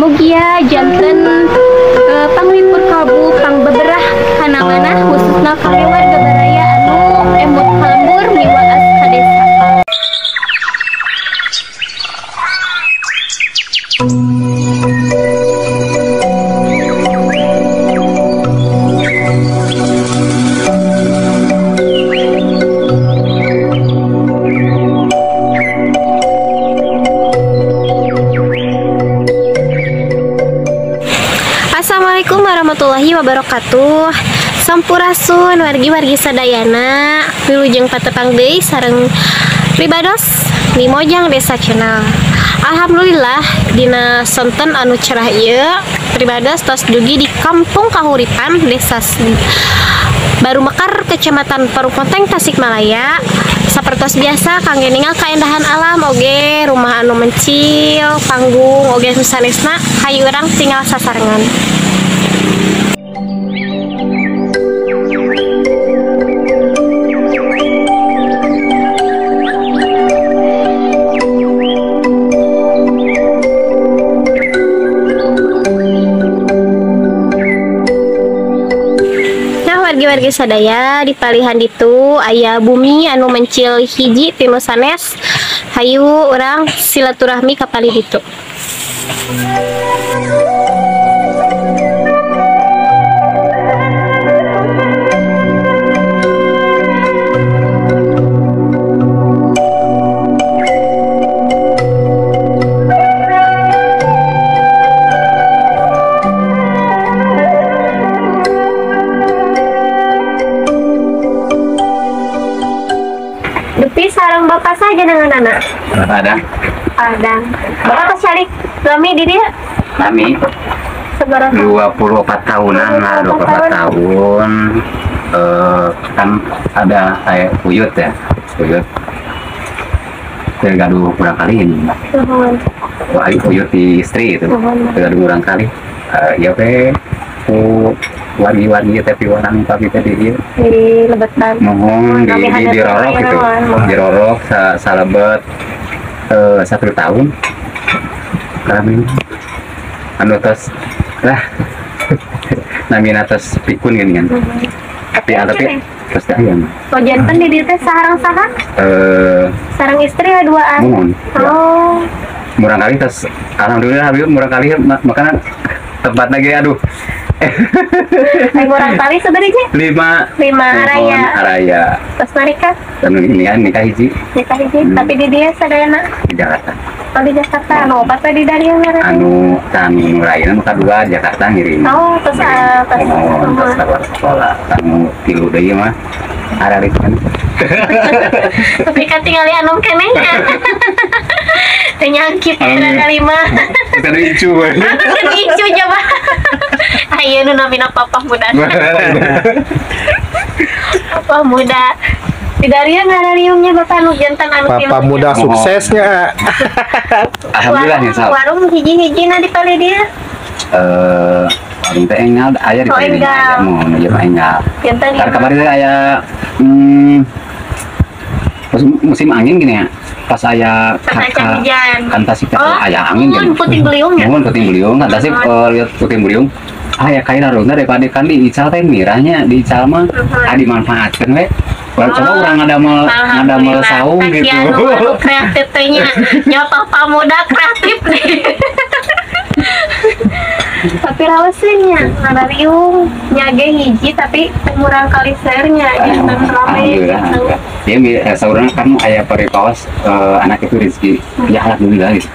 Mugia janten panglipur kalbu pangbeberah kana manah khususna kangge warga baraya anu emut ka lembur miwaas ka desa. Assalamualaikum warahmatullahi wabarakatuh. Sampurasun wargi-wargi sadayana, wilujeng patepang deui sareng pribados di Mojang Desa Channel. Alhamdulillah dina sonten anu cerah ieu pribados tos dugi di Kampung Kahuripan, Desa Baru Mekar, Kecamatan Parung Ponteng, Tasikmalaya. Sapertos biasa kangge ningal kaendahan alam oge rumah anu mencil, panggung oge nu sanesna, hayu urang tinggal sasarengan. Wargi-wargi sadaya di palihan ditu aya bumi anu mencil hiji ti nu sanes, hayu urang silaturahmi ka palih ditu. Dupi sareng bapak saja dengan anak. Padang. Padang. Bapak kesalik lami di dia? Lami. Seberapa? 24 tahunan lah, 24 tahun. Kan ada saya puyut ya, puyut. Saya gaduh kurang kali ini. Wah, puyut di istri itu. Gaduh kurang kali. Ya pe, wargi-wargi tapi orang tapi tadi dia di lebetan mohon di dirorok gitu, dirorok salebet 1 tahun kami anu tos lah namina tos pikun gini kan, tapi terus ayam oh jantan di dieu teh sareng saha sareng istri duaan mohon. Oh murang kali tos alhamdulillah habis murang kali makanan tempat lagi aduh. Murang kali sebenarnya? 5 araya. Araya. Terus nikah? Dan ini kan nikah hiji. Nikah hiji, tapi di dia sadayana? Di Jakarta. Oh di Jakarta, anu opat di dari mana? Anu kami nuraina maka 2 Jakarta ngirim. Oh, terus terus keluar sekolah. Anu 3 deui mah ararik kan. Tapi kan tinggal anu keneh nya. Teu nyangkit ada 5. Bukan icu. Bukan icu coba. Ayo nu namina papa muda. Papa muda. Tidak ria ngarariungnya bapak nu jantan anu papa muda suksesnya. Alhamdulillah nih sal. Warung hiji-hijina di palih dia. Warung teh enggal aya di palih dia. Mun ieu mah enggal. Jantan. Tar kamari teh aya musim angin gini ya. Pas aya kakak kan tasik teh aya angin gini. Puting beliung ya. Mun puting beliung kan tasik lihat puting beliung. Ah ya kain harusnya daripada kan di ical teh mirahnya di ical mah dimanfaatkan we. Kalau coba orang ada mal saung gitu. Anu kreatif tehnya. Ya papa muda kreatif nih. Tapi rawaseunnya ngarariung nyage hiji tapi murang kali sernya jantan rame. Dia saurang kan aya paripawas anak itu rezeki. Ya alhamdulillah gitu.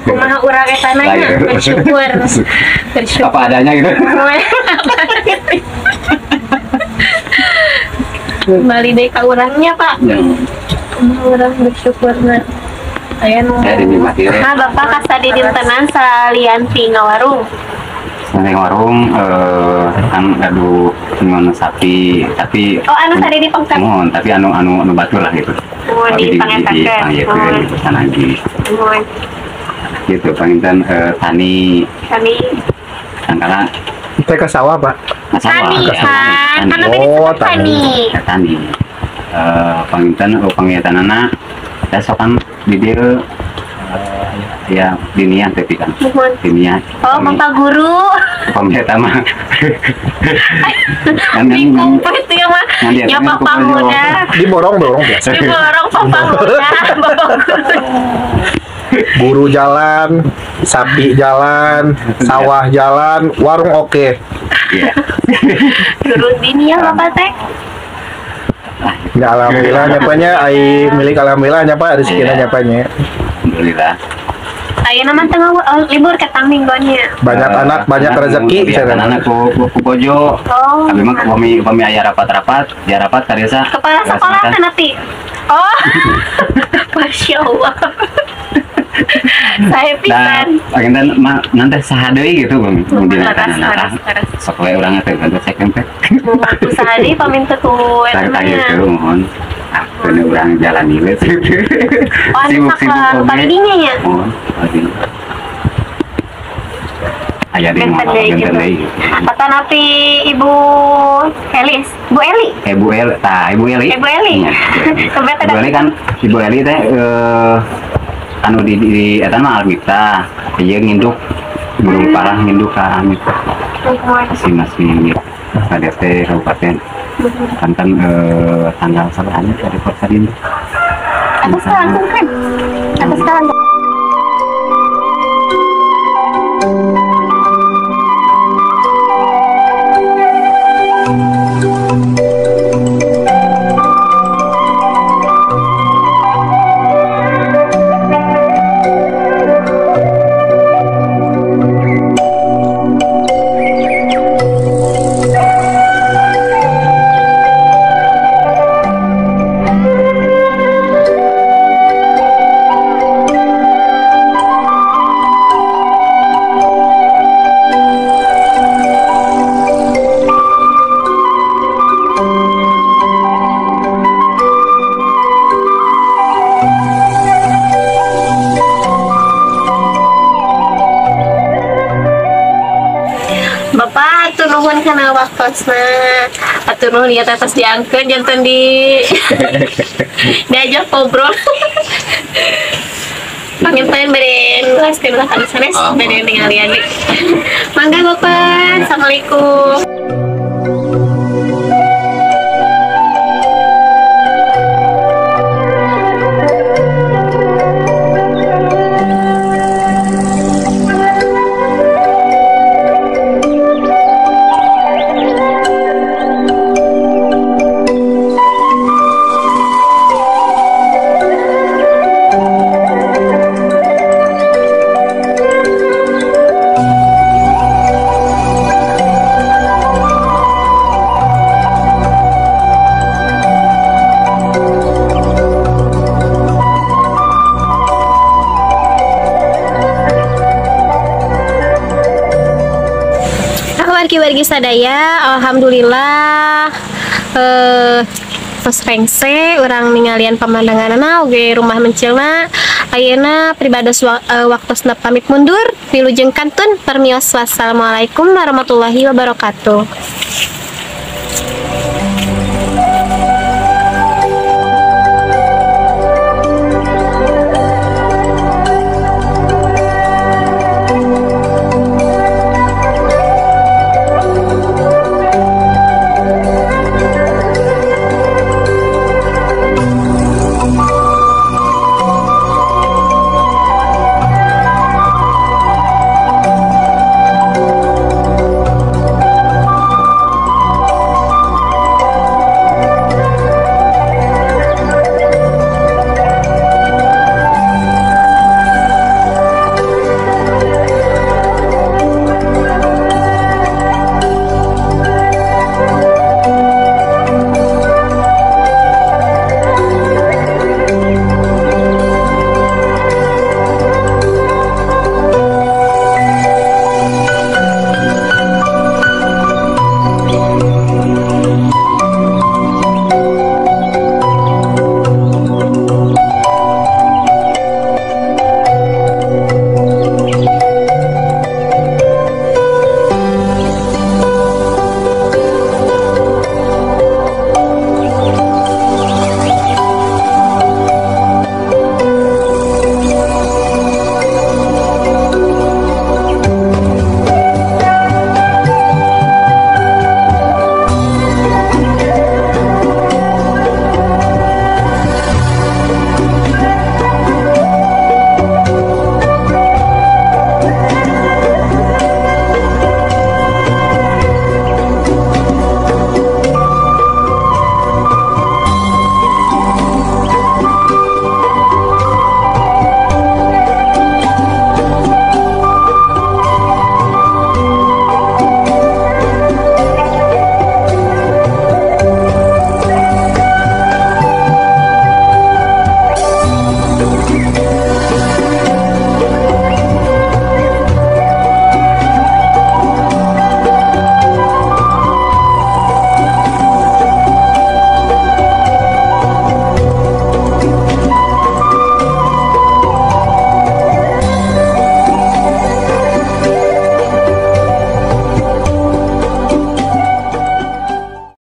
Kumaha urang eta nya bersyukur. Bersyukur. Apa adanya gitu. Kembali deui ka urangnya, Pak. Kumaha urang bersyukurna. Aya nu. Nah, Bapak kasadi dintenan salian ti ngawarung. Salian warung kan gaduh ngon sapi, tapi oh anu tadi di pengkat. Mohon, tapi anu anu anu batur lah gitu. Oh, di pangetakeun. Gitu sanagi. Mohon. Gitu panginten tani. Tani. Sangkala teh ke sawah, Pak. Tani, kan. Oh, tani. Tani. Panginten pangitanana teh sokan di dieu Ya diniah tapi kan. Muhun. Diniah. Oh, Bapak guru. Upami eta mah. Dikumpet ya mah. Ya Bapak muda. Diborong-borong biasa. Diborong Bapak muda, Bapak guru. Guru jalan, sapi jalan, sawah jalan, warung oke. Iya. Guru diniah Bapak teh. Ya alhamdulillah nyapanya ai milik alhamdulillah nyapa rezekina nyapanya. Alhamdulillah. Ayeuna mah tengah libur ketang mingguannya. Banyak anak, banyak rezeki cenah. Anak ku bojo. Oh. Abi mah upami aya rapat-rapat, ya rapat ka desa. Kepala sekolah kan nanti. Oh. Masya Allah. Saya pisan. Nah, agendan mah nanti saha deui gitu Bang. Dina kana. Sok we urang teh ganti second teh. Usaha deui paminta ku eta mah. Gitu mohon. Ah, bener urang jalani we. Oh, sibuk-sibuk padinya ya. Oh, padi. Aya deui mah benten deui. Atanapi Ibu Elis, Bu Eli. Ibu Eli, tah Ibu Eli. Ibu Eli. Ibu Eli kan Ibu Eli teh anu di eta mah Almita, ieu nginduk burung parah nginduk ka Almita. Masih KDT kabupaten. Kan kan tanggal sabaranya dari Porsadin. Atas langsung kan? Atas langsung. Bapak atur nuhun kana waktosna. Atur nuhun ieu teh tos diangkeun janten di diajak ngobrol. Panginten bade nulaskeun ulah kana sanes bade ningalian deui. Mangga Bapak. Assalamualaikum. Wargi sadaya, alhamdulillah tos rengse urang ningalian pemandanganna oge rumah mencilna. Ayeuna pribados waktosna pamit mundur, wilujeng kantun permios. Wassalamualaikum warahmatullahi wabarakatuh.